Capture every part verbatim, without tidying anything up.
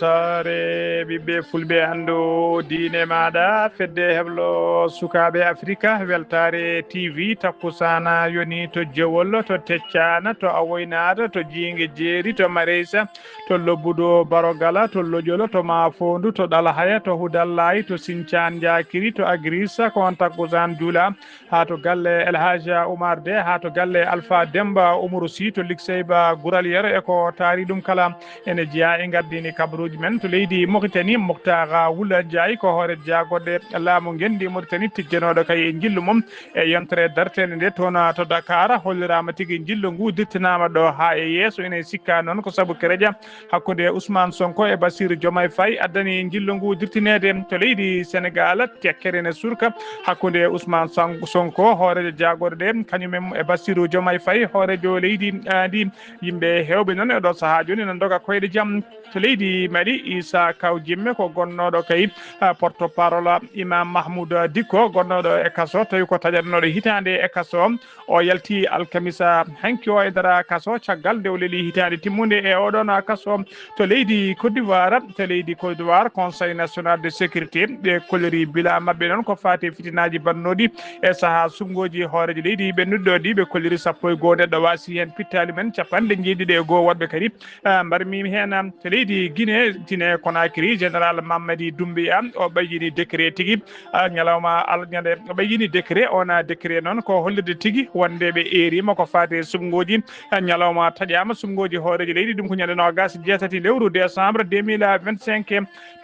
Weltaare ɓiɓɓe fulɓe, anndu diine maaɗa, fedde heblo sukaaɓe Afrika, Weltaare T V, takkusaana yoni to Jewol, to Teccaana, to Awoynaata, to Jiinge Jeeri, to Mareysa, to Lobbudu Barogala, to Lojolo, to Maafoondu, to Ɗalhaya, to Hudallaay, to Sincaan Njaakiri, to Agriisa, ko on takkusaan juula. Haa to galle El Hadj Oumar De, haa to galle Alpha Demba Umaru Sy, to Likseyba Gural Yero, e ko taari ɗum kala. Ene jeyaa e ngardiini kabaruuji men to leydi Mauritanie. Mouhtara Wula Ndiaye ko hoore jaagorɗe laamu ngenndi Mauritanie, tijjanooɗo kay e njillu mum e yontere darteende nde toon to Dakar, holliraama tigi njillu ngu dirtinaama ɗo haa e yeeso. Ene sikkaa noon ko sabu kereja hakkunde Ousmane Sonko e Bassirou Diomaye Faye addani njillu ngu dirtineede to leydi Senegal. Tekkere ne surka hakkunde Ousmane San-, Sonko, hooreejo jaagorɗe ɗe, kañum e Bassirou Diomaye Faye, hooreejo leydi, ah, ndi. Yimɓe heewɓe noon e ɗo sahaa jooni ene ndoga koyɗe jam to leydi Mali. Issa Kaw Jimme ko gonnooɗo kay, ah, porte-parole Imam Mahmoud Dicko, gonnooɗo e kaso, tawi ko taƴatnooɗo hitaande e kaso. O yalti alkamisa hanki o e nder kaso, caggal nde o leli hitaande timmunde e oɗon kaso to leydi Côte d'Ivoire. To leydi Côte d'Ivoire, Conseil National de Sécurité, ɓe kolliri bila maɓɓe noon ko faati e fitinaaji bannooɗi e sahaa suɓngooji hooreejo leydi ɓennuɗo ɗi. Ɓe kolliri sappo e goo neɗɗo waasi heen, pittaali men capanɗe jeeɗiɗi e goo woɗɓe kadi, ah, mbarmi heen, ah, to leydi Guinée, Guinée Conakry, Général Mamadi Doumbouya, o ɓayyini décret tigi, ah, ñalawma al-, ñande o ɓayyini décret. On, ah, décret noon ko hollirde tigi wonde ɓe eeriima ko faati e suɓngooji, ah, ñalawma taƴaama suɓngooji hooreejo leydi. Ɗum ko ñande noogaas e jeetati lewru décembre deux mille vingt-cinq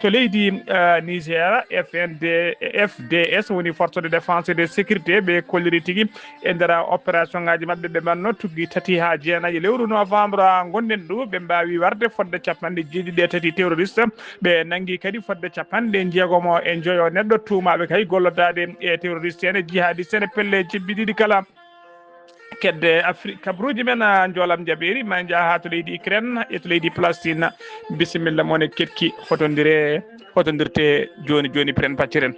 to leydi, ah, Niger. F N D, F D S woni Force de Défense et de Sécurité, ɓe kolliri tigi e nder opération ngaji maɓɓe ɓe mbanno tuggi tati haa jeenayi lewru novembre ngonɗen ɗo, ɓe mbaawi warde fodde capanɗe jeeɗiɗi e tati terroriste. Ɓe nanngi kadi fodde capanɗe jeegomo e njoyo neɗɗo tuumaaɓe kay gollodaade e terroriste en e jihadiste en e pelle jebbi ɗiɗi kala. Kedde Afri-, kabaruuji men, ah, njoolam jaɓeeri, ma en njah haa to leydi Ukraine e to leydi Palestine. Bisimilla mon e keɗki, hotondire, hotondirte jooni jooni, piren pacciren.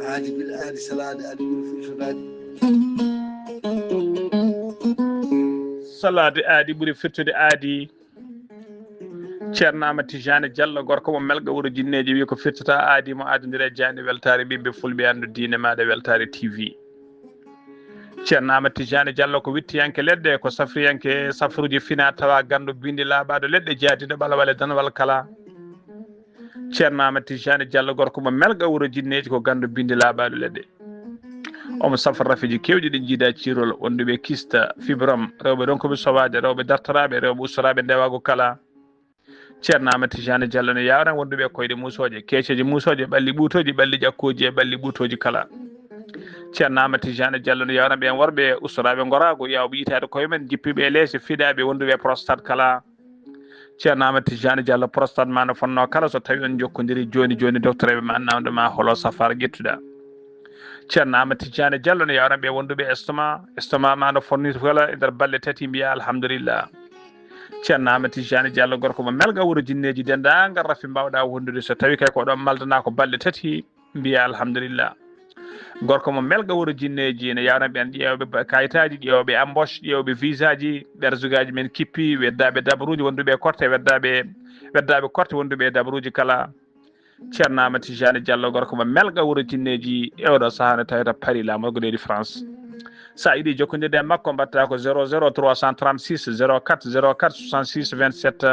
Aadi bil aadi, salaade aadi ɓuri firtodaade. Salaade aadi ɓuri firtude aadi. Ceerno Amadou Tijani Diallo, gorko mo Melga, wuro Jinneeji, wi ko firtata aadi mo aadondire jaani weltaare ɓiɓɓe fulɓe, anndu diine maaɗa, Weltaare T V. Ceerno Amadou Tijani Diallo ko wittiyanke leɗɗe, ko safriyanke safruuji fina tawa, ganndo bindi laaɓaaɗo leɗɗe, jaadiiɗo ɓalwal e danwal kala. Ceerno Amadou Tijani Diallo, gorko mo Melga, wuro Jinneeji, ko ganndo bindi laaɓaaɗo leɗɗe. Omo safra rafiji keewɗi ɗi njiida ciirol, wonduɓe kista, fibrom, rewɓe ronkuɓe sowaade, rewɓe dartoraaɓe, rewɓe ustoraaɓe ndewaagu kala. Ceerno Amadou Tijani Diallo ne yawran wonduɓe koyɗe muusooje, keeceeje muusooje, ɓalli ɓuutooji, ɓalli ƴakkooji e ɓalli ɓuutooji kala. Ceerno Amadou Tijani Diallo ne yawran ɓeen worɓe ustoraaɓe ngoraagu, yawɓe yitaade koye men, jippiiɓe e leese, fiɗaaɓe, wonduɓe prostate kala. Ceerno Amadou Tijani Diallo, prostate ma no fonnoo kala, so tawi on jokkondirii jooni jooni, docteur ɓe ma namndo ma holo safaara ƴettuɗaa. Ceerno Amadou Tijani Diallo ne yawran ɓe wonduɓe estomac, estomac ma no fonnii kala e nder balɗe tati, mbiya alhamdulillah. Ceerno Amadou Tijani Diallo, gorko mo Melga, wuro Jinneeji, denndaangal rafi mbaawɗaa wondude, so tawi kay ko ɗon maldanaa ko balɗe tati, mbiya alhamdulillah. Gorko mo Melga, wuro Jinneeji, ne yawran ɓeen ƴeewɓe ba-, kayitaaji, ƴeewɓe embauche, ƴeewɓe visaaji, ɓerzugaaji men kippi, weddaaɓe dabaruuji, wonduɓe korte, weddaaɓe, weddaaɓe korte, wonduɓe e dabaruuji kala. Ceerno Amadou Tijani Diallo, gorko mo Melga, wuro Jinneeji, e oɗo sahaa ne tawata Paris, laamorgo leydi France. So a yiɗi jokkondirde e makko, mbaɗtaa ko zéro zéro trois cent trente-six zéro quatre zéro quatre soixante-six vingt-sept.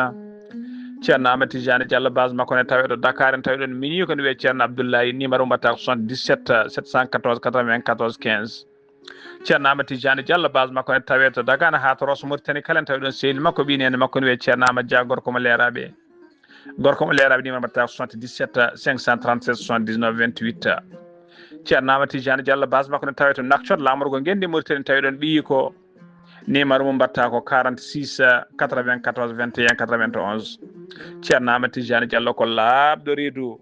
Ceerno Amadou Tijani Diallo, base makko ne taweɗo Dakar, en tawiɗon miñi ko ne wiyee Ceerno Abdoulaye, numéro mbaɗtaa ko soixante-dix-sept sept cent quatorze quatre-vingt-quatorze quinze. Ceerno Amadou Tijani Diallo, base makko ne tawee to Dagana haa to Rosso Mauritanie kala, en tawiɗon sehil makko, ɓiy neene makko ne wiyee Ceerno Amadou Dia, gorko mo Leeraaɓe. Gorko mo Leeraaɓe, numéro mbaɗtaa ko soixante-dix-sept cinq cent trente-sept soixante-dix-neuf vingt-huit. Ceerno Amadou Tijani Diallo, base makko ne tawee to Nouakchott, laamorgo ngenndi Mauritanie, tawiɗon ɓiyi ko numéro mum mbaɗtaa ko quarante-six quatre-vingt-quatorze vingt et un quatre-vingt-onze. Ceerno Amadou Tijani Diallo ko laaɓɗo reedu.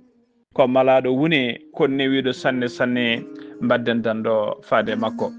ko malaaɗo wune, ko newiiɗo sanne sanne, mbadden danndo faade e makko.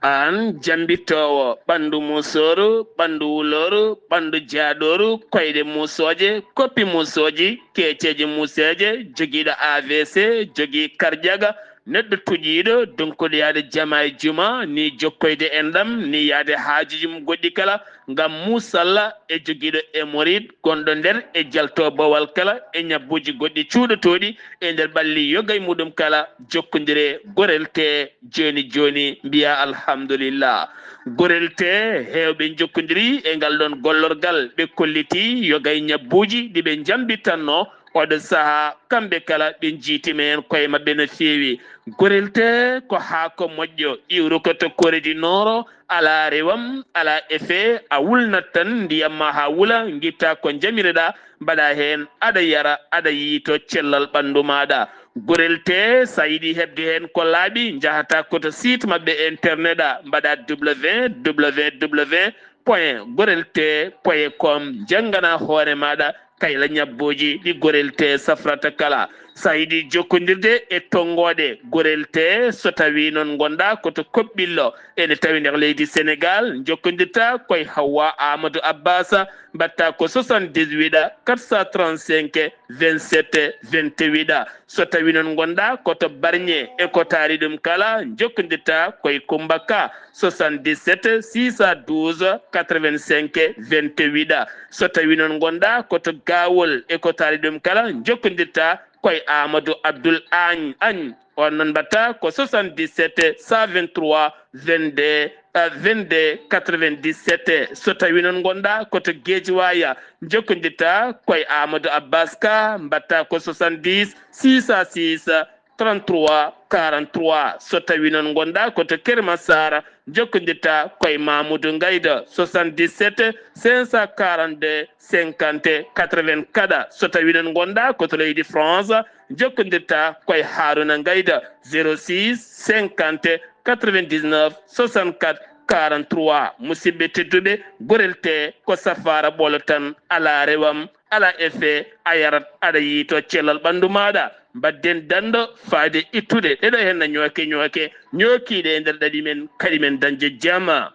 Aan jambittoowo ɓanndu musooru, ɓanndu wulooru, ɓanndu jaaɗooru, koyɗe musooje, koppi musooji, keeceeje museeje, jogiiɗo A V C, jogii karjaga, neɗɗo tuƴiiɗo, donkuɗo yaade jama e juma, ni jokkoyde enɗam, ni yaade haajuuji mum goɗɗi kala, ngam muusalla e jogiiɗo hémorroïde gonɗo nder e jalto bowal kala e ñabbuuji goɗɗi cuuɗotooɗi e nder ɓalli yoga e muɗum kala, jokkondire gorel tee jooni jooni, mbiya alhamdulillah. Gorel tee heewɓe njokkondiri e ngal ɗoon gollorgal, ɓe kolliti yoga e ñabbuuji ɗi ɓe njambitanno, oɗo sahaa, kamɓe kala ɓe njiitima heen koye maɓɓe no feewi. Gorel tee ko haako moƴƴo, iwrukoto Corée du Nord, alaa rewam, alaa effet, a wulnat tan ndiyam ma haa wula, ngitta ko njamireɗaa, mbaɗa heen, aɗa yara, aɗa yiyto cellal ɓanndu maaɗa. Gorel tee, so a yiɗi heɓde heen ko laaɓi, njahata ko to site maɓɓe internet a, mbaɗa www point gorel tee point com, njanngana hoore maaɗa kayla ñabbooji ɗi gorel tee safrata kala. So a yiɗi jokkondirde e tonngooɗe gorel tee, so tawii noon ngonɗaa ko to Koɓɓillo, ene tawi nder leydi Senegaal, njokkondirta koye Hawwa Amadou Abbas, mbaɗta ko soixante-dix-huit quatre cent trente-cinq vingt-sept vingt-huit. So tawii noon ngonɗaa ko to Barñe e ko taari ɗum kala, njokkondirta koye Kummba Ka, soixante-dix-sept six cent douze quatre-vingt-cinq vingt-huit. So tawii noon ngonɗaa ko to Gaawol e ko taari ɗum kala, njokkondirta koye Amadou Abdoul Agne, Agne. On noon mbaɗta ko soixante-dix-sept cent vingt-trois vingt-deux, euh, vingt-deux quatre-vingt-dix-sept. So tawii noon ngonɗaa ko to Guédiawaye, njokkondirta koye Amadou Abbas Ka, mbaɗta ko soixante-dix six cent six trente-trois quarante-trois. So tawii noon ngonɗaa ko to Keur Massar, njokkondirta koye Mamoudou Ngayda, soixante-dix-sept cinq cent quarante-deux cinquante quatre-vingts. Kadi, so tawii noon ngonɗaa ko to leydi France, njokkondirta koye Harouna Ngayda, zéro six cinquante quatre-vingt-dix-neuf soixante-quatre quarante-trois. Musidɓe tedduɓe, gorel tee ko safaara ɓolo tan, alaa rewam, alaa effet, a yarat, aɗa yiyto cellal ɓanndu maaɗa. Mbaɗden danndo faade ittude ɗeɗo henna ñooke ñooke, ñookiiɗe e nder ɗaɗi men, kaɗi men dañde jama.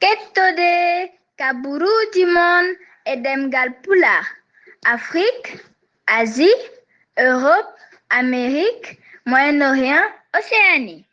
Kettode kaburuuji mon e ɗemngal Pulaar, Afrique, Asie, Europe, Amérique, Moyen-Orient, Océanie.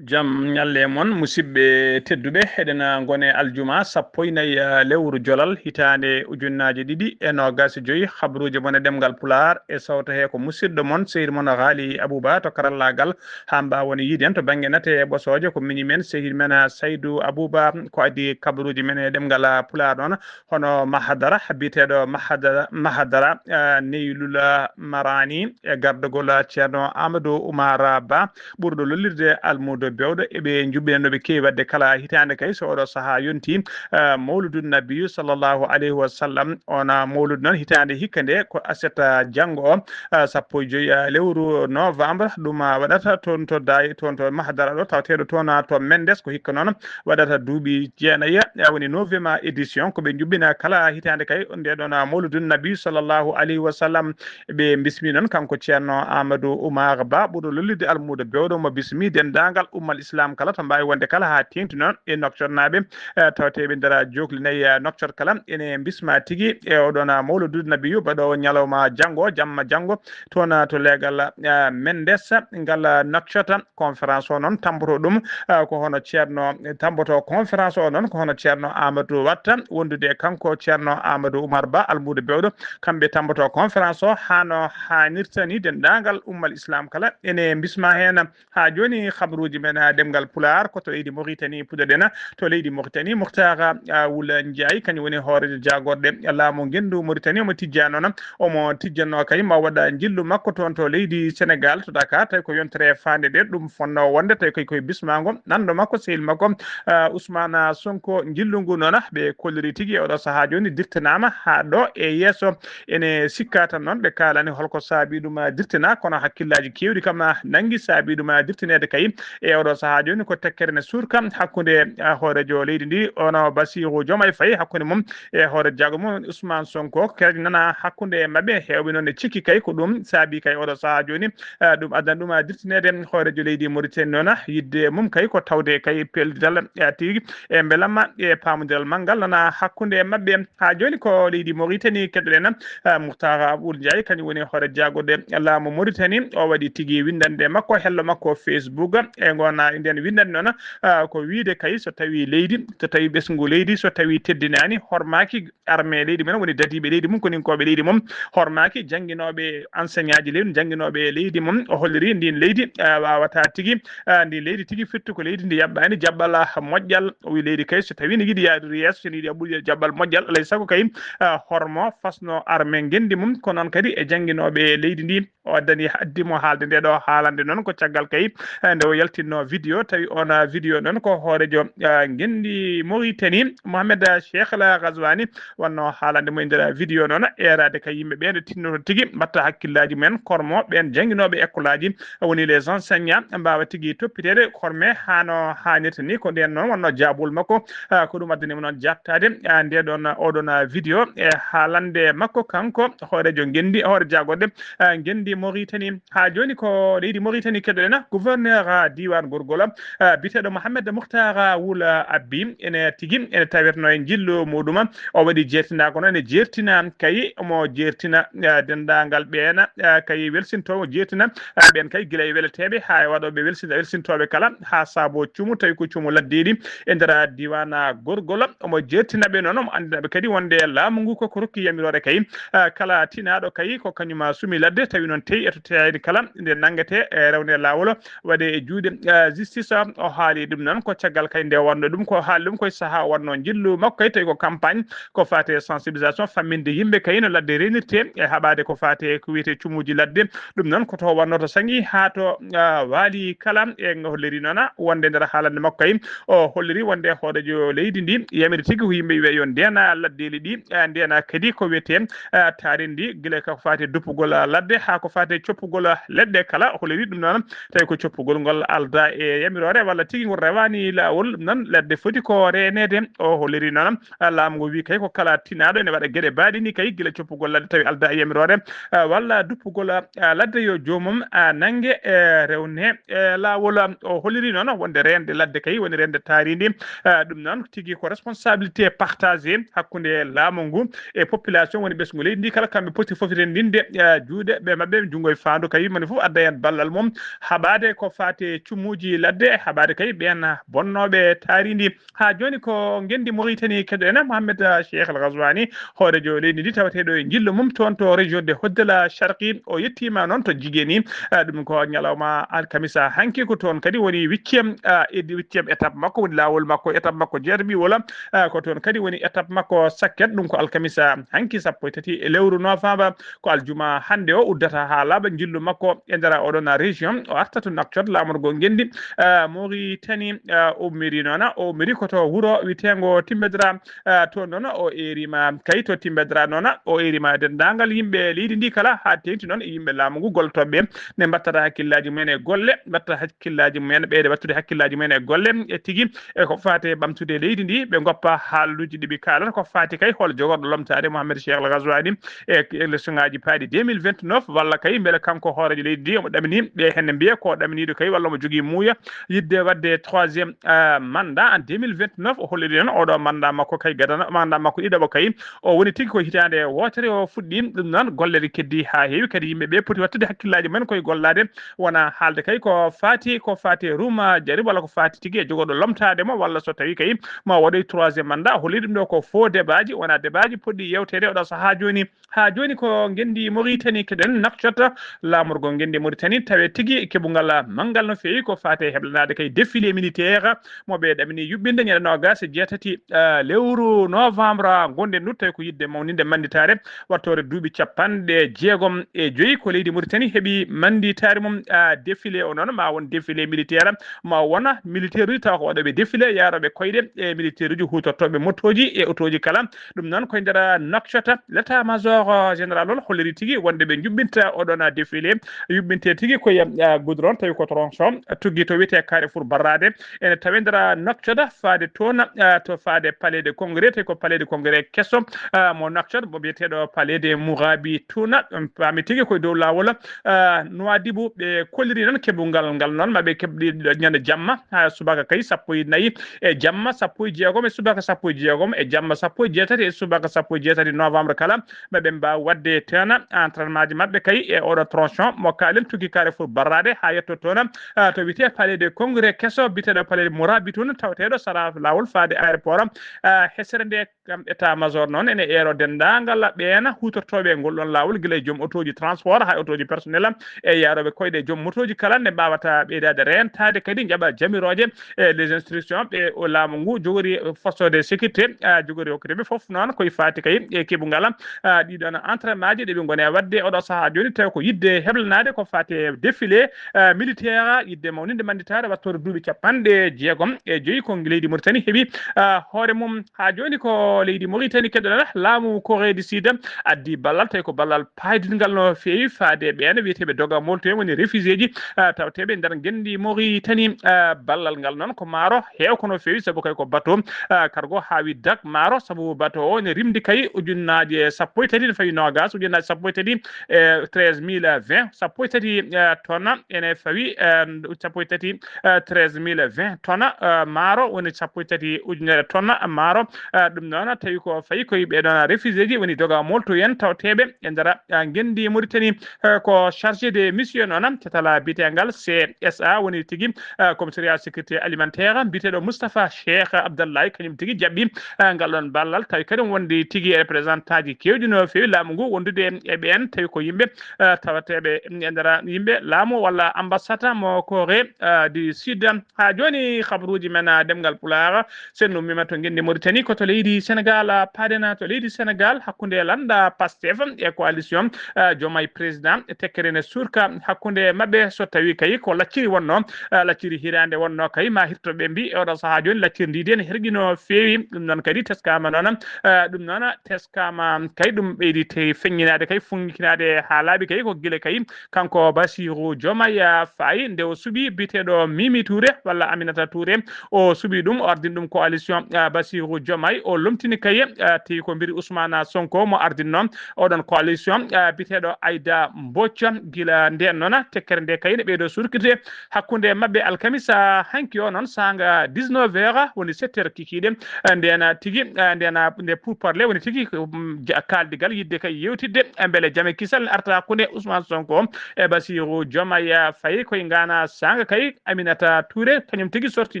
Jam ñalle e mon, musidɓe tedduɓe. Eɗen ngoni aljuma sappo e nayi, eh, lewru jolal, hitaande ujunnaaje ɗiɗi e noogaas e joy. Habruuji mon e ɗemngal Pulaar e sawto hee ko musidɗo mon, sehil mon Haali Abuba to karallaagal. Haa mbaawon yiide en to bannge nate e ɓosooje, ko miñi men, sehil men, eh, Saydu Abuba, ko adii kabaruuji men e ɗemngal, eh, Pulaar ɗoon, hono Mahadara, biyeteeɗo Mahadara, Mahadara, eh, Neylula Marani, e gardagol Ceerno Amadou Oumar Ba, ɓurɗo lollirde Almuudo Bewɗo. Eɓe njuɓɓina no ɓe keewi waɗde kala hitaande kay, so oɗo sahaa yonti, eh, Mawludu Nabiyu sallallahu alayhi wa sallam. On, ah, mawludu noon hitaande hikka nde ko aset, ah, janngo o, ah, sappo e joy, ah, lewru novembre. Ɗum, ah, waɗata toon to Daay, toon to Mahadara ɗo, tawateeɗo toon, ah, to Mendes, ko hikka noon waɗata duuɓi jeenayi, ah, woni neuvième édition. Ko ɓe njuɓɓina kala hitaande kay, nde ɗoon, ah, Mawludu Nabi sallallahu alayhi wa sallam. Ɓe bismi noon kanko Ceerno Amadou Oumar Ba, ɓurɗo lollirde Almuudo Bewɗo, mo bismi denndaangal ummal Islam kala to mbaawi wonde kala, haa teeŋti noon e Nouakchott-naaɓe, eh, tawateeɓe nder jookli nayi, eh, Nouakchott kala. Ene bisma tigi e oɗon, ah, Mawludu Nabiyu baɗoowo ñalawma janngo, jamma janngo, toon, ah, to leegal, ah, Mendes, ngal, ah, Nouakchott. Conférence o noon tampoto ɗum, ah, ko hono Ceerno, tampoto conférence o noon ko hono Ceerno Amadou Watta, wondude e kanko Ceerno Amadou Oumar Ba, Almuudo Bewɗo. Kamɓe tampoto conférence o haa no haanirta ni, denndaangal ummal Islam kala ene bisma heen. Haa jooni, habruuji Ena ɗemngal Pulaar, ko to leydi Moritani puɗɗoɗen. To leydi Moritani, Muhtar, a, Wul Njaay, kañum woni hooreejo jaagorɗe laamu ngenndu Moritani, omo tijja noon, omo tijjannoo kay ma waɗa njillu makko toon to leydi Senegaal, to Dakar, tawi ko yontere faande nde ɗum fonnoo wonde, tawi koye, koye bismaango nanndo makko, sehil makko, a, Ousmane Sonko. Njillu ngu noon, ɓe kolliri tigi e oɗo sahaa jooni, dirtanaama haa ɗo e yeeso. Ene sikka tan noon, ɓe kaalani holko saabii ɗum, a, dirtina, kono hakkillaaji keewɗi kam, a, nanngi saabii ɗum, a, dirtineede kay e oɗo sahaa jooni. Ko tekkere ne suurka hakkunde, a, hooreejo leydi ndi, ono Bassirou Diomaye Faye, hakkunde mum e hoore jaago mum Ousmane Sonko. Kereji nana hakkunde maɓɓe, heewɓe noon ne cikki kay ko ɗum saabii kay oɗo sahaa jooni, a, ɗum addani ɗum, a, dirtineede hooreejo leydi Mauritanie noon, a, yidde mum kay ko tawde kay pellital, a, tigi e mbelamma e paamondiral manngal nana hakkunde maɓɓe. Haa jooni ko leydi Mauritanie keɗoɗen, a, Muhtar Abul Njaay, kañum woni hoore jaagorɗe laamu Mauritanie. O waɗi tigi winndannde makko, hello makko Facebook e ngona nden winndannde noon, a, ko wiide kay so tawi leydi, so tawi ɓesngu leydi, so tawi teddinaani, hormaaki armée leydi mum, woni dadiiɓe leydi mum, koninkooɓe leydi mum, hormaaki jannginooɓe enseignant ji leydi, jannginooɓe leydi mum. O holliri ndin leydi, a, waawata tigi, a, ndin leydi tigi firti ko leydi ndi yaɓɓaani jaɓɓal moƴƴal. O wi leydi kay so tawi ne yiɗi yaadude yeeso, so ne yiɗi yaɓɓude jaɓɓal moƴƴal, alay sago kay, a, hormo fasno armée ngenndi mum, ko noon kadi e jannginooɓe leydi ndi. O addani, addi mo haalde nde ɗo haalande noon ko caggal kay, eh, nde o yaltinno vidéo, tawi on, ah, vidéo noon ko hoorejo, ah, ngenndi Mauritanie, Mohamed Cheikh El Ghazouani, wonno haalande mo e nder vidéo noon, eeraade kay yimɓe ɓe nde tinnoto tigi, mbatta hakkillaaji mumen, kormo ɓeen jannginooɓe ekkolaaji, woni les enseignants, mbaawa tigi toppiteede korme hano haanirta ni. Ko ndeen noon wonno jaabol makko, ah, ko ɗum addani mo noon jaabtaade, ah, nde ɗon, oɗon, ah, vidéo e haalande makko kanko hoorejo ngenndi, hoore jaagorɗe, ah, ngenndi Mauritanie. Haa jooni ko leydi Mauritanie keɗoɗen, gouverneur, ah, diiwaan Gorgol, ah, biyeteeɗo Mohamed Mouhtar Wul Abbi, ene tigi, ene tawetno e njillu muɗum. O waɗi jeertinaako noon, ene jeertina kay, omo jeertina, ah, denndaangal ɓeen, ah, kay welsinto, o jeertina, ah, ɓeen kay gila e weleteeɓe haa e waɗooɓe welsin-, welsintooɓe kala, haa saabo cumu, tawi ko cumu laddeeɗi e nder diiwaan, ah, Gorgol. Omo jeertina ɓe noon, omo anndina ɓe kadi wonde laamu ngu ko ko rokki yamiroore kay, ah, kala tinaaɗo kay ko kañum, ah, sumi ladde, tawi noon tey e to teyani kala nde nanngete e rewne laawol, waɗe e juuɗe, ah, justice. O haali ɗum noon ko caggal kay nde wonno ɗum, ko haali ɗum koye sahaa wonno njillu makko kay, tawi ko campagne ko faati e sensibilisation, famminde yimɓe kay no ladde renirte e haɓaade ko faati e ko wiyetee cumuuji ladde. Ɗum noon ko to wonno to Saŋi haa to, ah, Waali kala. E holliri noon wonde nder haalande makko kay, o holliri wonde hooreejo leydi ndi yamiri tigi ko yimɓe wiya yo ndena laddeeli ɗi, ah, ndena kadi ko wiyetee, ah, taarindi, gila ko faati e duppugol, ah, ladde haa ko faati e coppugol, ah, leɗɗe kala. O holliri ɗum noon, tawi ko coppugol ngol aldaa e yamiroore walla tigi ngol rewaani laawol, ɗum noon ladde foti ko reeneede. O holliri noon, ah, laamu ngu wi kay ko kala tinaaɗo ene waɗa geɗe baaɗi ni kay, gila coppugol ladde tawi aldaa e yamiroore, ah, walla duppugol, ah, ladde yo joomum, ah, nannge, eh, rewne, eh, laawol. O holliri noon wonde reende ladde kay woni reende taarindi. Ah, ɗum noon tigi ko responsabilité partagée hakkunde laamu ngu e population woni ɓesngu leydi ndi kala, kamɓe poti fof renndinde, ah, juuɗe ɓe maɓɓe, junngo e faandu kay, moni fof adda heen ballal mum, haɓaade ko faati e cumuuji ladde, haɓaade kay ɓeen bonnooɓe taarindi. Haa jooni ko ngenndi Mauritanie keɗoɗen, Mohamed, ah, Cheikh El Ghazouani, hooreejo leydi ndi tawateeɗo e njillu mum toon to région de Hoddala Sharqi. O yettiima noon to Jigeni, ah, ɗum ko ñalawma alkamisa hanki, ko toon kadi woni huitième, ah, edi-, huitième étape makko, woni laawol makko, étape makko jeetaɓiwol, ah, ko toon kadi woni étape makko sakket, ɗum ko alkamisa hanki sappo e tati e lewru novembre, ko aljuma hannde o uddata haa laaɓa njillu makko e nder oɗon région. O arta to Nouakchott, laamorgo ngenndi, ah, Mauritanie, ah, ummiri noon, o ummiri ko to wuro wiyeteengo Timbedra, ah, toon noon o eerima kay to Timbedra noon, o eerima denndaangal yimɓe leydi ndi kala, haa teeŋti noon e yimɓe laamu ngu, gollotooɓe ɓe, ne mbattata hakkillaaji mumen e golle, mbatta hakkillaaji mumen, ɓeyda wattude hakkillaaji mumen e golle, e tigi e ko faati e ɓamtude leydi ndi, ɓe ngoppa haaluuji ɗi ɓe kaalata, ko faati kay hol jogorɗo lomtaade Mohamed Cheikh El Ghazouani e élection ŋaaji paaɗi deux mille vingt-neuf, walla kay mbele kanko hooreejo leydi ndi omo ɗamini ɓe, heen ne mbiya ko ɗaminiiɗo kay, walla omo jogii muuya yiɗde waɗde troisième, ah, mandat en deux mille vingt-neuf. O holliri noon oɗo mandat makko kay gadano, mandat makko ɗiɗaɓo kay, o woni tigi ko hitaande wootere o fuɗɗi. Ɗum noon golle ɗe keddi haa heewi, kadi yimɓe ɓe poti wattude hakkillaaji mumen koye gollaade, wona haalde kay ko faati, ko faati e ruuma jari walla ko faati tigi e jogorɗo lomtaade mo, walla so tawi kay ma o waɗoy troisième mandat. O holli ɗum ɗo ko faux débat ji, wona débat ji poɗɗi yewteede oɗo sahaa jooni. Haa jooni ko ngenndi Mauritanie keɗen, Nouakchott, Nouakchott, laamorgo ngenndi Mauritanie, tawe tigi keɓungal manngal no feewi ko faati e heblanaade kay défilé militaire mo ɓe ɗamini yuɓɓinde ñande noogaas e jeetati, eh, lewru novembre, ngonɗen ɗo, tawi ko yiɗde mawninde mannditaare wattoore duuɓi capanɗe jeegom e joyi ko leydi Mauritanie heɓi mannditaare mum, ah, défilé o noon ma won défilé militaire, ma wona militaire uji tawa ko waɗooɓe défilé, yaarooɓe koyɗe e militaire uji huutortooɓe motooji e otooji kala. Ɗum noon koye nder Nouakchott, l'état major, euh, général on holliri tigi wonde ɓe njuɓɓinta oɗon défilé, yuɓɓinte tigi koye, ah, goudron tawi ko tronçon tuggi to wiyetee Carrefour Barrade, ene tawe nder Nouakchott faade toon, ah, to faade Palais de Congrès, tawi ko Palais de Congrès keso, ah, mo Nouakchott, mo biyeteeɗo Palais de Mourabitouna. On paami tigi koye dow laawol, ah, Nouadhibou. Ɓe kolliri noon keɓungal ngal noon, ma ɓe keɓɗi ɗo ñande jamma, haa subaka kay sappo e nayi e jamma, sappo e jeegom e subaka, sappo e jeegom e jamma, sappo e jeetati e subaka, sappo e jeetati novembre kala, ma ɓe mbaaw waɗde toon entraînement ji maɓɓe kay e oɗo tronçon mo kaalen tuggi Carrefour Barrade haa yetto toon, ah, to wiyetee Palais de Congrès keso, biyeteeɗo Palais de Mourabitoun, taweteeɗo sara laawol faade aéroport, ah, hesere nde kam état major noon ene eero denndaangal ɓeen huutortooɓe ngol ɗoon laawol, gila e joom otooji transport haa e otooji personnel e yaarooɓe koyɗe, joom motooji kala, nde mbaawata ɓeydaade reentaade kadi njaɓa jamirooje e les instructions ɓe o laamu ngu jogori, eh, force de sécurité, ah, jogori hokkitde ɓe fof noon koye faati kay e keɓungal, ah, ɗiɗon entraînement ji ɗe ɓe ngoni e waɗde oɗo sahaa jooni, tawi ko yiɗde heblanaade ko faati e défilé, ah, militaire, yiɗde mawninde mannditaare wattoore duuɓi capanɗe jeegom e joyi ko leydi Mauritanie heɓi, ah, hoore mum. Haa jooni ko leydi Mauritanie keɗoɗen, laamu Corée du Sud addi ballal, tawi ko ballal paydingal no feewi faade ɓeen wiyeteeɓe doga molto en, woni réfugié ji, ah, tawateeɓe nder ngenndi Mauritanie, ah, ballal ngal noon ko maaro heew ko no feewi, sabu kay ko bateau, ah, cargo haawi dak maaro, sabu bateau o ne rimdi kay ujunnaaje sappo e tati, ne fawi noogaas, ujunnaaje sappo e tati e treize mille vingt, sappo e tati, ah, tonnes ene fawi, ah, sappo e tati, ah, treize mille vingt tonnes, ah, maaro, woni sappo e tati ujunere tonnes maaro. Ah, ɗum noon tawi ko fayi koye ɓee ɗoon réfugié ji, woni doga molto en tawateeɓe e nder, ah, ngenndi Mauritanie, eh, ko chargé de mission noon, catala biyeteengal C S A woni tigi, eh, commissariat sécurité alimentaire, biyeteeɗo Moustapha Cheikh Abdallahi, kañum tigi jaɓɓi, eh, ngal ɗoon ballal, tawi kadi wonde tigi e représentant ji keewɗi no feewi laamu ngu wondude e ɓeen, tawi ko yimɓe, eh, tawateeɓe e nder yimɓe laamu walla ambassade mo Corée, eh, du Sud. Haa jooni, habruuji men, ah, ɗemngal Pulaar, so en ummiima to ngenndi Mauritanie, ko to leydi Sénégal, ah, paaɗen to leydi Sénégal, hakkunde lannda Pastef e coalition, ah, Diomaye Président, tekkere ne surka hakkunde maɓɓe, so tawii kay ko lacciri wonnoo, ah, lacciri hiraande wonnoo kay, ma hirtoɓe mbi, e oɗo sahaa jooni, lacciri ndi de ne herƴi no feewi. Ɗum noon kadi teskaama noon, ah, ɗum noon teskaama kay, ɗum ɓeydi te feññinaade kay, funŋkinaade haa laaɓi kay, ko gila kay kanko Bassirou Diomaye, ah, Faye, nde o suɓi biyeteeɗo Mimi Touré walla Aminata Touré, o suɓi ɗum, o ardini ɗum coalition, ah, Bassirou Diomaye, o lomtini kay, ah, tawi ko mbiri Ousmane Sonko mo ardinno oɗon coalition, ah, biyeteeɗo Aïda Mbodj. Gila ndeen noon, tekkere nde kay ne ɓeydo surkirde hakkunde maɓɓe alkamisa hanki o noon, saanga dix-neuf heures, woni sept heures kikiiɗe, ah, ndeen tigi, ah, ndeen nde pourparlers woni tigi, um, ja-, kaaldigal yiɗde kay yewtidde, eh, mbele jame kisal ne arta hakkunde Ousmane Sonko e Bassirou Diomaye Faye. Koye ngaana saanga kay, Aminata Touré, kañum tigi sorti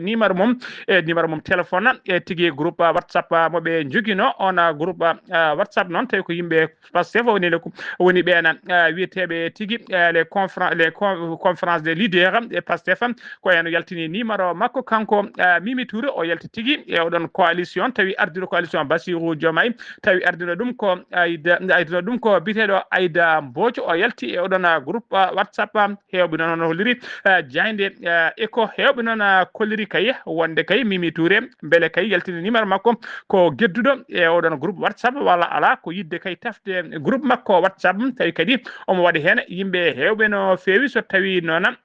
numéro mum, e numéro mum téléphone, e tigi groupe WhatsApp mo ɓe njogino. On, ah, groupe, ah, WhatsApp noon, tawi ko yimɓe Pastef woni le, woni ɓeen, ah, wiyeteeɓe tigi, ah, les confren-, les con-, conférences des leaders e Pastef, ko heen o yaltini numéro makko kanko, ah, Mimi Touré, o yalti tigi e oɗon coalition, tawi ardino coalition Bassirou Diomaye, tawi ardino ɗum ko Aïda, ardino ɗum ko biyeteeɗo Aïda Mbodj, o yalti e oɗon, ah, groupe, ah, WhatsApp, ah, heewɓe noon hono holliri, ah, jaaynde, ah, Echo, heewɓe noon, ah, kolliri kay wonde kay Mimi Touré, mbele kay yaltini numéro makko ko gedduɗo e oɗon groupe WhatsApp walla alaa, ko yiɗde kay tafde groupe makko WhatsApp, tawi kadi omo waɗi heen yimɓe heewɓe no feewi, so tawi noon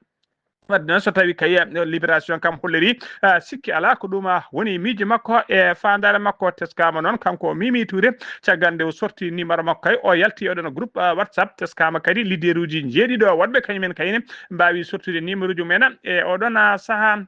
Wadde noon, so tawi kay, eh, Libération kam holliri, ah, sikki alaa ko ɗum, ah, woni miijo makko e faandaare makko. Teskaama noon, kanko Mimi Touré, caggal nde o sorti numéro makko kay, o yalti e oɗon groupe, ah, WhatsApp. Teskaama kadi leaderuuji njeeɗiɗo woɗɓe kañumen kayne mbaawi sortude numéro ji mumen e oɗon, ah, sahaa.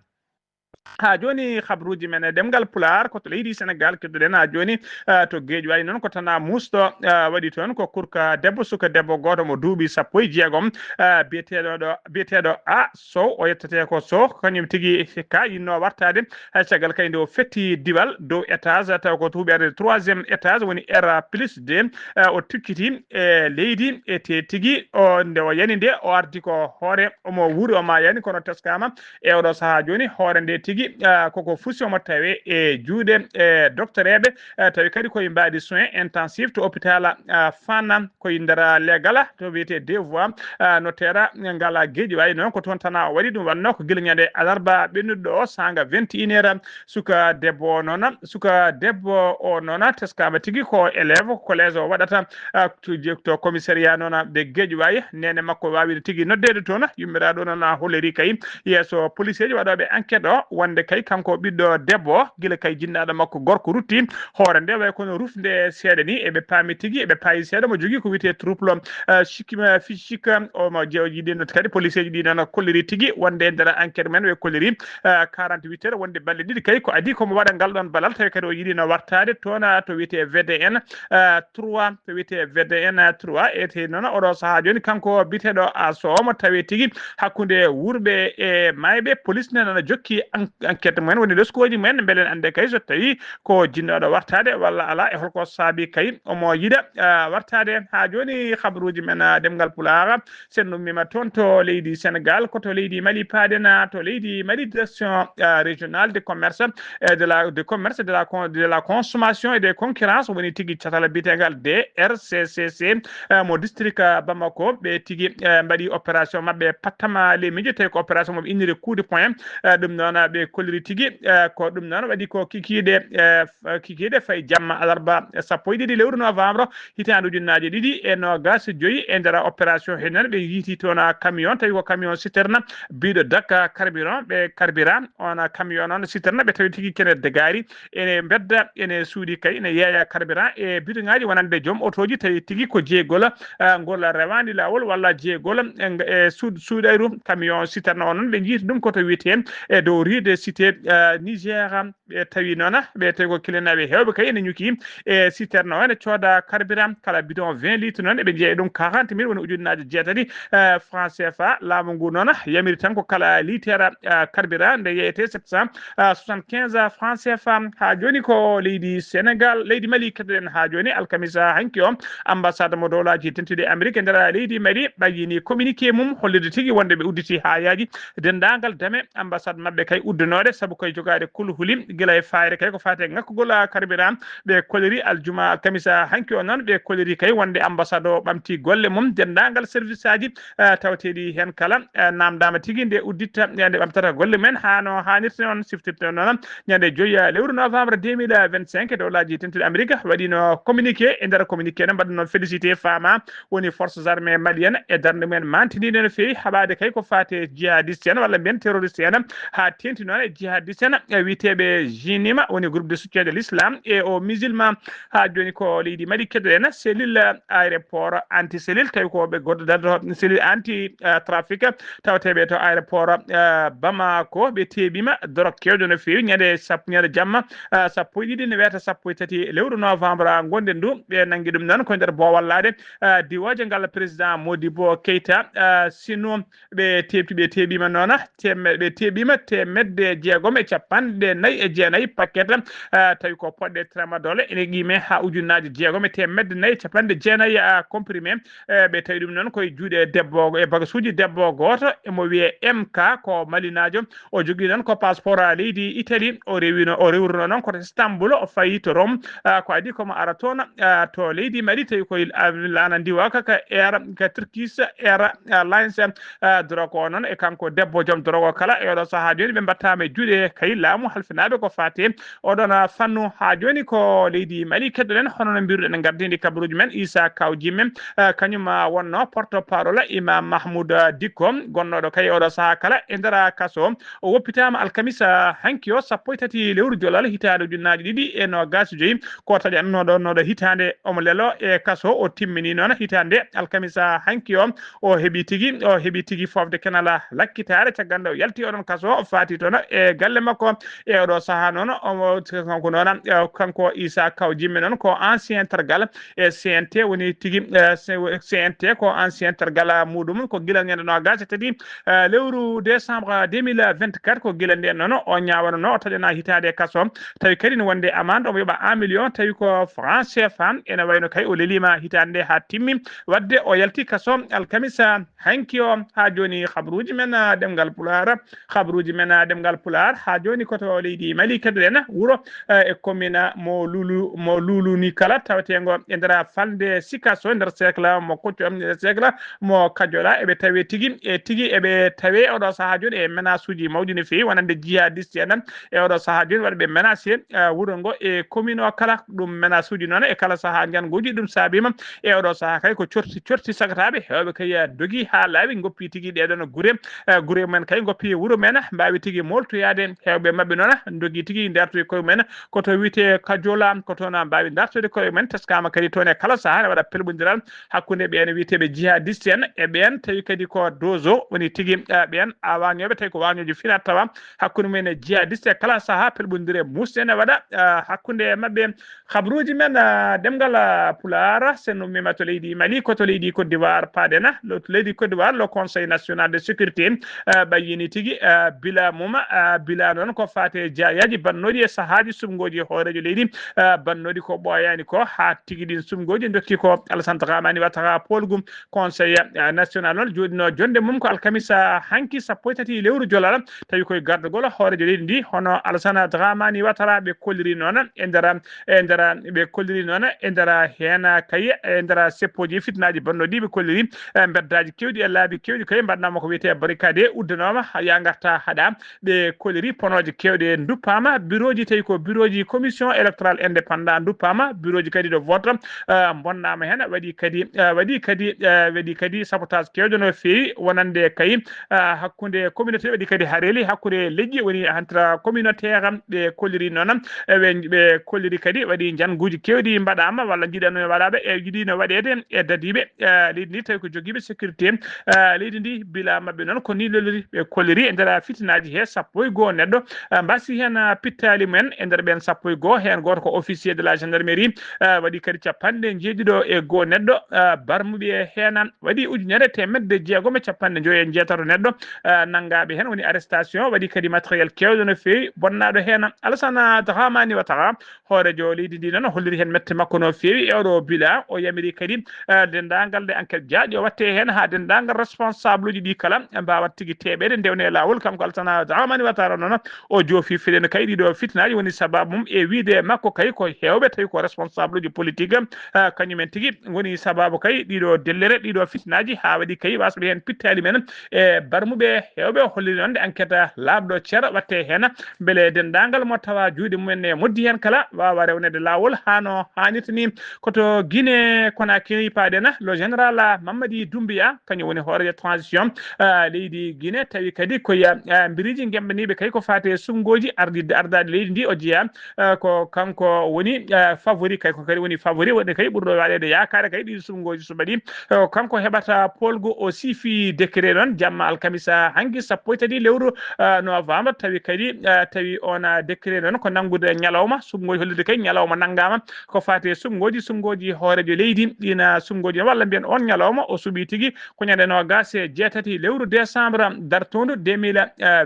Haa jooni, habruuji men e ɗemngal Pulaar ko to leydi Senegaal keddoɗen. Haa jooni, ah, to Geejuwaay noon ko Tana Muusto, ah, waɗi toon ko kurka debbo, suka debbo gooto mo duuɓi sappo e jeegom, ah, biyeteeɗo ɗo, biyeteeɗo A Sow, o yettetee ko Sow, kañum tigi ka yinnoo wartaade, ah, caggal kay nde o fetti diwal dow étage, taw ko duuɓi arde troisième étage, woni R plus deux, ah, o tucciti e leydi, e te tigi o, nde o yani nde, o ardi ko hoore, omo wuuri, o maayani, kono teskaama e oɗo sahaa jooni, hoore nde tigi, ah, koko fusi omo tawe e juuɗe, e doctereeɓe, ah, tawi kadi koye mbaadi soins intensifs to hôpital, ah, Fann, koye nder, ah, legal to wiyetee Deux Voies, ah, no teera ngal Geejawaay noon, ko toon tan o waɗi ɗum. Wannoo ko gila ñande alarba ɓennuɗo o, saanga vingt et une heures, suka debbo o noon, suka debbo o noon teskaama tigi ko élève collège o waɗata, ah, to je-, to commissariat noon de Geejawaay. Neene makko waawino tigi noddeede toon, yummiraaɗo noon holliri kay yeeso policeeji waɗooɓe enquête o, wonde kay kanko ɓiɗɗo debbo o, gila kay jinnaaɗo makko gorko rutti, hoore nde way kono rufde seeɗa ni, eɓe paami tigi, eɓe paayi seeɗa mo jogii ko wiyetee trouble, ah, psychi-, ah, psychique, omo je-, o yiɗino kadi policeeji ɗi noon kolliri tigi wonde e nder enquête men ɓe kolliri, ah, quarante-huit heures, wonde balɗe ɗiɗi kay ko adii komo waɗa ngal ɗoon balal, tawi kadi o yiɗino wartaade toon, ah, to wiyetee V D N, ah, trois, to wiyetee V D N trois, e te noon oɗo sahaa jooni kanko biyeteeɗo A Sow omo tawe tigi hakkunde wuurɓe e maayɓe. Police ne nana jokki en-, enquête mumen, woni leskooji mumen, mbele en annde kay so tawi ko jinnooɗo wartaade walla alaa, e holko saabi kay omo yiɗa, ah, wartaade. Haa jooni, habruuji men, ah, ɗemngal Pulaar, sen ummiima toon to leydi Senegaal, ko to leydi Mali paaɗen, ah, to leydi Mali, direction, ah, régionale de commerce, et de la, de commerce, de la con-, de la consommation et des concurrences, woni tigi catal biyeteegal D R C C C, eh, mo district, eh, Bamako, ɓe tigi, eh, mbaɗi opération maɓɓe pattama le mijo, tawi ko opération maɓɓe inniri coup de poing. Eh, ɗum noon, eh, ɓe kolliri tigi, eh, ko ɗum noon waɗi ko kikiiɗe, eh, f-, kikiiɗe fayi jamma alarba, eh, sappo e ɗiɗi lewru novembre, hitaande ujunnaaje ɗiɗi e noogaas e joyi. E nder opération he noon, ɓe yiiti toon, ah, camion, tawi ko camion citerne biiɗo dakka carburant, ɓe carburant, on, ah, camion noon citerne, ɓe tawi tigi kene degaari, ene mbedda, ene suuɗi kay, ene yeeya carburant e bidonŋaaji wonande joom otooji, tawi tigi ko jeygol, ah, ngol rewaani laawol walla jeygol e, e suud-, suuɗayru camion citerne o noon. Ɓe njiiti ɗum ko to wiyetee e dow rue de cité, ah, Niger. Ɓe tawi noon, ɓe tawi ko kilinaaɓe heewɓe kay ene ñuki e citerne o, ene cooda carburant kala bidon vingt litres noon, eɓe jeeya ɗum quarante mille, woni ujunnaaje jeetati, eh, franc C F A. Laamu ngu noon yamiri tan ko kala litere, eh, carburant nde yeeyetee sept cent soixante-quinze franc C F A. Haa jooni ko leydi Senegaal, leydi Mali keddoɗen haa jooni. Alkamisa hanki o, ambassade mo dowlaaji dentuɗi Amerik e nder leydi Mali ɓayyini communiqué mum hollirde tigi wonde ɓe udditi haa yaaji denndaangal dame ambassade maɓɓe kay uddunooɗe, sabu kay jogaade kulhuli gila e faayre kay ko faati e ŋakkugol, ah, carburant. Ɓe koliri aljuma, alkamisa hanki o noon, ɓe koliri kay wonde ambassade o ɓamti golle mum, denndaangal service aji, ah, tawateeɗi heen kala, ah, naamndaama tigi nde udditta, nde ɓamtata golle mum en haa no haanirta noon, siftirta noon. Ñande joyi, ah, lewru novembre deux mille vingt-cinq, dowlaaji dentuɗi Amerik waɗino communiqué. E nder communiqué no mbaɗa noon félicité faama woni forces armées maliennes e darnde mumen mantiniinde no feewi, haɓaade kay ko faati e jihadiste en walla mbiyen terroriste en, haa teeŋti noon e jihadiste en, e wiyeteeɓe jinima, woni groupe de soutien de l'islam et aux musulmans. Haa jooni ko leydi Mali keddoɗen, cellule aéroport anti cellule, tawi ko ɓe goɗɗo darto cellule anti, eh, trafic, tawateeɓe to aéroport, eh, Bamako, ɓe teeɓiima dorog keewɗo no feewi. Ñande sap-, ñande jamma, eh, sappo e ɗiɗi ne weeta sappo e tati lewru novembre ngonɗen ndu, ɓe nanngi ɗum noon ko nder boowallaade, eh, diwooje ngal président Modibo Keita, eh, Sinu. Ɓe teeɓti, ɓe teeɓiima noon, teme-, ɓe teeɓiima teemedde jeegom e capanɗe nayi e jeenayi paquet, eh, tawi ko poɗɗe tramadol ene qiime haa ujunnaaje jeegom e teemedde nayi e capanɗe jeenayi, ah, comprimé. Eh, ɓe tawi ɗum noon koye juuɗe debbo, e bagasuuji debbo gooto, emo wiyee M K, ko malinaajo. O jogii noon ko passeport, ah, leydi Italie. O rewino, o rewruno noon koto Istanbul, o fayi to Rome. Ah, ko adii komo ara toon, ah, to leydi Mali, tawi koye, ah, laana ndiwa ka, ka Air, ka Turkish Airlines. Ah, drogue o noon e kanko debbo joom drogue o kala e oɗo sahaa jooni ɓe mbattaama e juuɗe kay laamu halfinaaɓe ko faati oɗon, ah, fannu. Haa jooni ko leydi Mali keddoɗen, hono no mbiruɗen gardindi kabaruuji men, Issa Kaw Jimme, ah, kañum, ah, wonno porte parole Imam Mahmoud, ah, Dikko, gonnooɗo kay oɗo sahaa kala e nder, ah, kaso. O woppitaama alkamisa hanki o, sappo e tati lewru jolal hitaande ujunnaaji ɗiɗi e noogaas e joyi. Ko taƴannooɗo nooɗo hitaande omo lelo e kaso, o timmini noon hitaande alkamisa hanki o. O heɓi tigi, o heɓi tigi fofde kenala lakkitaare. Caggal nde o yalti oɗon kaso, o faati toon e galle makko. E oɗo saha noon, omo, kanko noon, eh, kanko Issa Kaw Jimme noon ko ancien tergal e C N T woni tigi, eh, C-, C N T ko ancien tergal muɗum ko gila ñande nogas e tati, eh, lewru décembre deux mille vingt-quatre, ko gila nden noon o ñaawano o taƴana hitaande kaso. Tawi kadi no wonde amande omo yoɓa un million, tawi ko franc C F A, ene wayno kay o lelima hitaande nde haa timmi. Wadde o yalti kaso alkamisa hanki o. Haa jooni, habruuji men, ah, ɗemngal Pulaar, habruuji men, ah, ɗemngal Pulaar, haa jooni ko to leydi Mali kadi en wuro, eh, e commune mo Lulu, mo Luluni kala, taweteengo e nder falnde Sikaso, e nder sekla mo Kocco, e nder sekla mo Kajola, eɓe tawe tigi, e tigi eɓe tawe oɗo sahaa jooni e menace uji mawɗi no feewi, wonande jihadiste en, e oɗo sahaa jooni waɗɓe menacé, eh, wuro ngo e commune o kala, ɗum menace uji noon e kala sahaa njannguuji, ɗum saabiima e oɗo sahaa kay ko corti, corti sagataaɓe, heewɓe kay, eh, dogi haa laaɓi, ngoppi tigi ɗee ɗoon gure, eh, gure men kay, ngoppi wuro men, mbaawi tigi moltoyaade, heewɓe maɓɓe noon ndogi tigi ndartoyi koye men, ko to wiyetee Kajola, ko toon mbaawi ndartoyde koye men, teskaama kadi toon e kala sahaa ne waɗa pelɓondiral hakkunde ɓeen wiyeteeɓe jihadiste en e ɓeen tawi kadi ko dozo woni tigi, eh, ɓeen a waañooɓe tawi ko waañooji finaa tawa hakkunde mumen e jihadiste e kala sahaa pelɓondire muusɗe ne waɗa, eh, hakkunde e maɓɓe. Habruuji men, eh, ɗemngal, eh, Pulaar, sen ummima to leydi Mali, ko to leydi Côte d'Ivoire paaɗen, lo-, to leydi Côte d'Ivoire, le Conseil National de Sécurité, eh, ɓayyini tigi, eh, bila mum, eh, bila noon ko faate jaayaji bannooɗi e sahaaji sumngooji hooreejo leydi, eh, bannooɗi ko ɓooyaani ko haa tigi ɗin sumngooji ndokki ko Alassane Dramani Ouattara poolgu Conseil, eh, National noon jooɗino jonde mum ko alkamisa hanki sappo e tati lewru Jolal, tawi koye gardagol hooreejo leydi ndi, hono Alassane Dramani Ouattara ɓe kolliri noon e nder, e nder ɓe kolliri noon e nder heen kay, e nder seppooji fitnaaji bannooɗi ɓe kolliri, eh, mbeddaaji keewɗi e laabi keewɗi kay mbaɗnaama ko wiyetee barricade uddanaama haa yaa ngarta haɗa. Ɓe kolliri ponooje keewɗe nduppaama, birooji tawi ko birooji commission électorale indépendant nduppaama, birooji kadi de vote, eh, mbonnaama heen, waɗi kadi, eh, waɗi kadi, eh, waɗi kadi sabotage keewɗo no feewi wonande kay, eh, hakkunde communauté, waɗi kadi hareeli hakkunde leƴƴi woni entre communautaire, ɓe kolliri noon, eh, ɓe, ɓe kolliri kadi waɗi njannguuji keewɗi mbaɗaama walla njiɗano waɗaaɓe e njiɗino waɗeede e dadiiɓe, eh, leydi ndi tawi ko jogiiɓe sécurité, eh, leydi ndi bila maɓɓe noon ko ni loliri ɓe kolliri e nder fitinaaji he sappo e goo neɗɗo, eh, mbasi heen, eh, pittaali mumen e nder ɓeen sappo e goo, heen gooto ko officier de la gendarmerie, eh, waɗi kadi capanɗe njeeɗiɗo e goo neɗɗo, eh, barmuɓe heen waɗi ujunere teemedde jeegom e capanɗe njoyo e njeetato neɗɗo, eh, nanngaaɓe heen woni arrestation, waɗi kadi matériel keewɗo no feewi bonnaaɗo heen. Alassane Dramani Ouattara, hooreejo leydi ndi noon, holliri heen mette makko no feewi e oɗo bila. O yamiri kadi, eh, denndaangal nde enquête jaaƴo watte heen haa denndaangal responsable uji ɗi kala mbaawa tigi teɓeede ndewne e laawol. Kanko Alassane Dramani Ouattara noon, o joofi fiɗen kay ɗiɗo fitinaaji woni sababu mum e wiide makko kay ko heewɓe tawi ko responsable uji politique, eh, kañumen tigi ngoni sababu kay ɗiɗo dellere, ɗiɗo fitinaaji haa waɗi kay wasɓe heen pittaali men e barmuɓe heewɓe. O holliri noon nde enquête laaɓɗo ceer watte heen mbele denndaangal mo tawa juuɗe mumen ne moddi heen kala waawa rewneede laawol haa no haanirta ni. Ko to Guinée Conakry paaɗen, le général Mamadi Doumbouya, kañum woni hooreejo transition, ah, leydi Guinée, tawi kadi ko ya, ah, mbiriiji ngemmbaniiɓe kay ko faati e suɓngooji ardidde, ardaade leydi ndi, o jeyaa, ah, ko kanko woni, ah, favori, kay ko kadi woni favori, woni kay ɓurɗo waɗeede yaakaare kay ɗiin suɓngooji so mbaɗii. Eh, kanko heɓata poolgu o siifi décret noon jamma alkamisa hanki sappo e tati lewru, eh, novembre, tawi kadi, eh, tawi on, ah, décret noon ko nanngude ñalawma, suɓngooji hollirde kay ñalawma nanngaama ko faati e suɓngooji, suɓngooji hooreejo leydi, ɗiin suɓngooji walla mbiyen on ñalawma o suɓii tigi ko ñande noogaas e jeetati lewru décembre dartoondu deux mille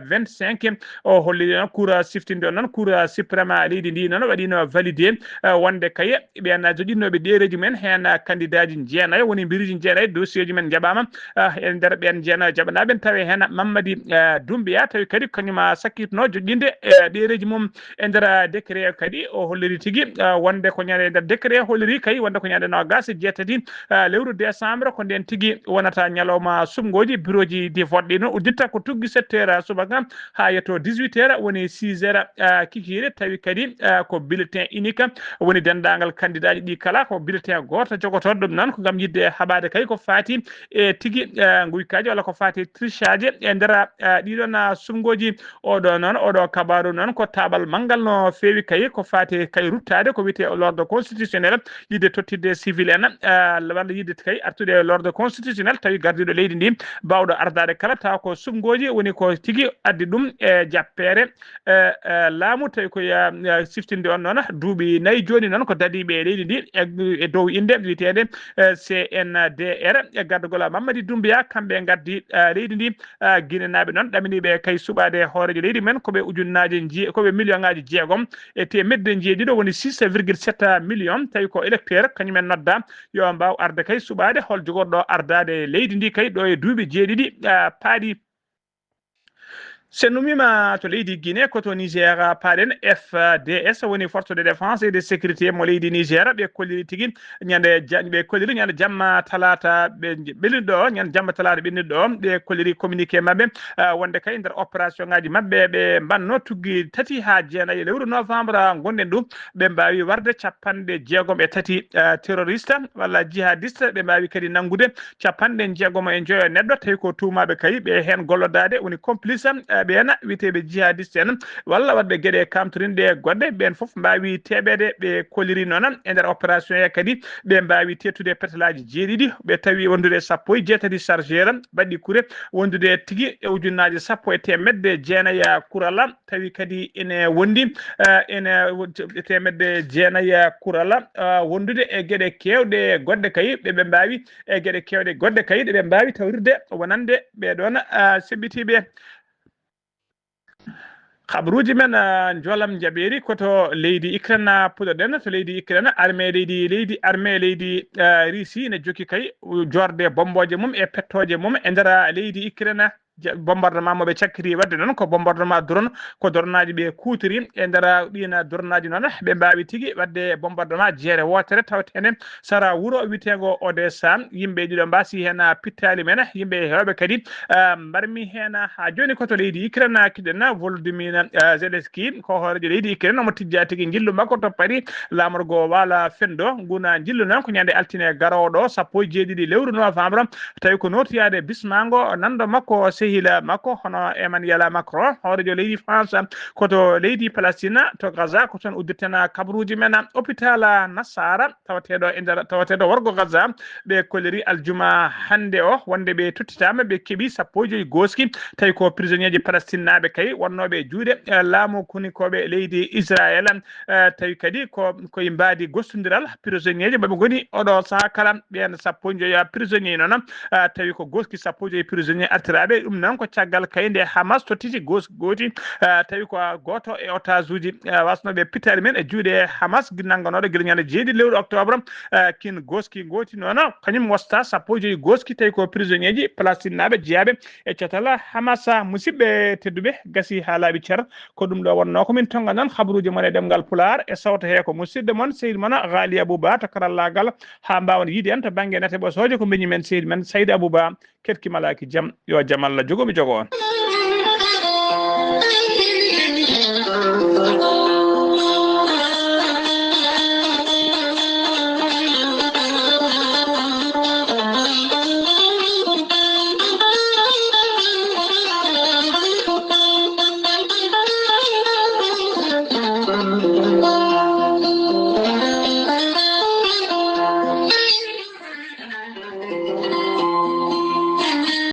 vingt-cinq. O holliri noon Cour siftinde on noon, Cour suprême leydi ndi noon waɗiino validé, eh, wonde kay ɓeen joƴƴinnooɓe ɗereeji mumen heen kandidaaji jeenayo, woni mbiriiji jeenayo dossier ji men njaɓaama, eh, e nder ɓeen jeenayo jaɓanaaɓe tawi heen Mamadi, eh, Doumbouya, tawi kadi kañum sakkitno joƴƴinde, eh, ɗereeji mum e nder décret kadi o holliri tigi, eh, wonde ko ñande nder décret holliri kay wonde ko ñande noogaas e jeetati, eh, lewru décembre ko ndeen tigi wonata ñalawma suɓngooji, birooji di vote ɗi noon udditta ko tuggi sept heures subaka haa yetto dix-huit heures, woni six heures, ah, kikiiɗe, tawi kadi, ah, ko bulletin unique woni denndaangal kandidaaji ɗi kala, ko bulletin gooto jogotoo. Ɗum noon ko ngam yiɗde haɓaade kay ko faati e tigi, ah, nguykaaji walla ko faati e trichaaji e nder, ah, ɗiɗon, ah, suɓngooji. Oɗo noon, oɗo kabaaru noon ko taabal manngal no feewi kay ko faati kay ruttaade ko wiyetee l'ordre constitutionnel, yiɗde tottidde civil en, ah, walla yiɗde kay artude e l'ordre constitutionnel, tawi gardiiɗo leydi ndi baawɗo ardaade kala, tawa ko suɓngooji woni ko tigi addi ɗum. E jappeere e laamu, tawi ko ya siftinde on noon duuɓi nayi jooni noon ko dadiiɓe e leydi ndi e dow innde wiyeteende C N D R e gardagol Mamadi Doumbouya. Kamɓe ngaddi leydi ndi. Guinénaaɓe noon ɗaminiiɓe kay suɓaade hooreejo leydi men ko ɓe ujunnaaje nji ko ɓe million ngaaji jeegom e teemedde njeeɗiɗo, woni six virgule sept million, tawi ko électeur kañumen nodda yo mbaaw arde kay suɓaade hol jogorɗo ardaade leydi ndi kay ɗo e duuɓi jeeɗiɗi paaɗi. So en ummima to leydi Guinée, ko to Niger paaɗen. F D S woni force de défense et de sécurité mo leydi Niger, ɓe kolliri tigi ñande ja- ɓe kolliri ñande jamma talaata ɓe ɓennuɗo, ñande jamma talaata ɓennuɗo, ɓe kolliri communiqué maɓɓe wonde kay nder opération ngaji maɓɓe ɓe mbanno tuggi tati ha jeenayi lewru novembre gonɗen ɗum, ɓe mbawi warde capanɗe jeegom e tati terroriste walla jihadiste, ɓe mbawi kadi nanngude capanɗe jeegom e njoyo neɗɗo tawi ko tuumaaɓe kay ɓe heen gollodaade woni complice ɓeen wiyeteeɓe jihadiste en walla waɗɓe geɗe kamtorinɗe goɗɗe. Ɓeen fof mbaawi teɓeede. Ɓe koliri noon e nder opération he kadi ɓe mbaawi teettude petalaaji jeeɗiɗi, ɓe tawi wondude sappo e jeetati chargeur baɗɗi kure, wondude tigi e ujunnaaje sappo e teemedde jeenayi kurala, tawi kadi ene wondi ene teemedde jeenayi kurala wondude e geɗe keewɗe goɗɗe kay ɗe ɓe mbaawi e geɗe keewɗe goɗɗe kay ɗe ɓe mbaawi tawrirde wonande ɓee ɗoon seɓɓitiiɓe. Habruuji men njolam njaɓeeri ko to leydi Ukraine puɗoɗen. To leydi Ukraine, armée leydi leydi armée leydi Russie ne jokki kay joorde bombooje mum e pettooje mum e nder leydi Ukraine. Bombardement mo ɓe cakkiri waɗde noon ko bombardement drone, ko droneaji ɓe kuutiri e nder ɗiin droneaji noon ɓe mbaawi tigi waɗde bombardement jeere wootere tawteende sara wuro witeengo Odessa. Yimɓe ɗiɗo mbaasi heen pittaali men, yimɓe heewɓe kadi mbarmi heen. Haa jooni ko to leydi Ukraine kiɗen Volodymyr Zelensky ko hooreejo leydi Ukraine omo tijja tigi njillu makko to Paris laamorgo waala fenndo. Nguna njillu noon ko ñande altine garooɗo sappo e jeeɗiɗi lewru novembre, tawi ko nootiyaade bismaango nanndo makko sehila makko hono Emmanuel Macron, hooreejo leydi France. Ko to leydi Palestine to Gaza ko toon uddirten kabaruuji men. Hôpital Nassara tawateeɗo e nder tawateeɗo worgo Gaza ɓe kolliri aljuma hannde o wonde ɓe tottitaama ɓe keɓi sappo e joyi gooski, tawi ko prisonnier ji palestinaaɓe kay wonnooɓe e juuɗe laamu kunikooɓe leydi Israel. Tawi kadi ko koye mbaadi gostondiral prisonnier ji maɓe ngoni oɗo saha kala. Ɓeen sappo e joyo prisonnier noon tawi ko gooski sappo e joyi prisonnier artiraaɓe. Ɗum noon ko caggal kay nde Hamas tottiti gooski gooti, tawi ko gooto e otage uji wasnooɓe pittaali men e juuɗe Hamas nannganooɗo gila ñande jeeɗiɗi lewru octobre. Kin gooski gooti noon kañum wasta sappo e joyi gooski tawi ko prisonnier ji palestinnaaɓe jeyaaɓe e catal Hamas. Musidɓe tedduɓe, gasi haa laaɓi cer. Ko ɗum ɗo wonnoo ko min tonnga noon habaruuji mon e ɗemngal Pulaar e sawto hee ko musidɗo mon seydi mon Ghali Abouba to karallaagal haa mbaawen yiide en to bannge nate ɓosooje ko mbeñi men seydi men Seydi Abouba. Keɗki malaaki jam, yo jam Allah jogo mi jogo on.